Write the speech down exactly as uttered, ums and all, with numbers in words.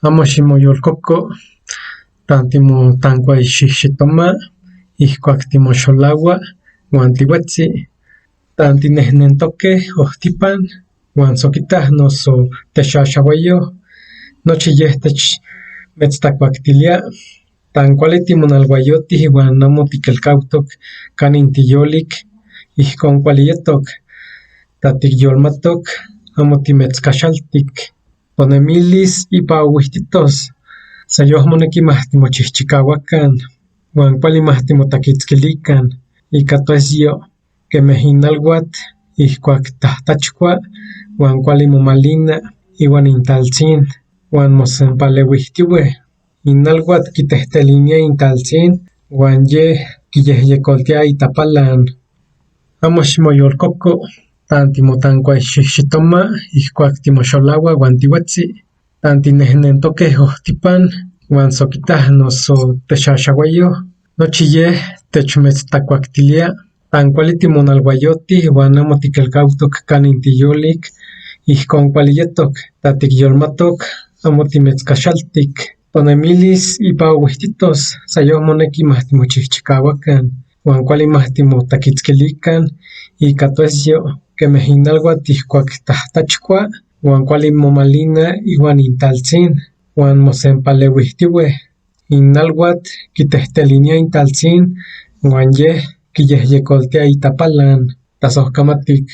Áma ximoyolkoko' ta'an timotankwaixijxitoma' ijkuak timoxolawa' wan tiwetzi', ta'an tinehnentoke' ojtipan wan sokita' noso texaxawayo', nochi yeh techmetztakwaktilia'. Ta'an kuali timonalwayoti' wan amo tikelkautok kanin ti yolik, ijkon kuali yetok. Ta tik yolmatok, amo timetskaxaltik tonemilis i pa'owihtitoskeh. Sayoj moneki ma timochijchikawakan wan kuali ma timotakitskilikan ika to es yo', kemeh inalwat ijkuak tajtachkua' wan kuali momalina' iwan intaltzin wan mosempalewihtiwe'. Inalwat kitehteliniah intaltzin wan yeh kiyehyekoltia' itapalan. Amo ximoyolkoko' ta'an timotankwaixijxitoma' ijkuak timoxolawa' wan tiwetzi', ta'an tinehnentoke' ojtipan wan sokita' noso texaxawayo', nochi yeh techmetztakwaktilia'. Ta'an kuali timonalwayoti' wan amo tikelkautok kanin ti yolik, ijkon kuali yetok. Ta tik yolmatok, amo timetskaxaltik tonemilis i pa'owihtitoskeh. Sayoj moneki ma timochijchikawakan wan kuali ma timotakitskilikan ika to es yo', kemeh inalwat ijkuak tajtachkua' wan kuali momalina' iwan intaltzin wan mosempalewihtiwe'. Inalwat kitehteliniah intaltzin wan yeh kiyehyekoltia' itapalan. Ta soj kamatik.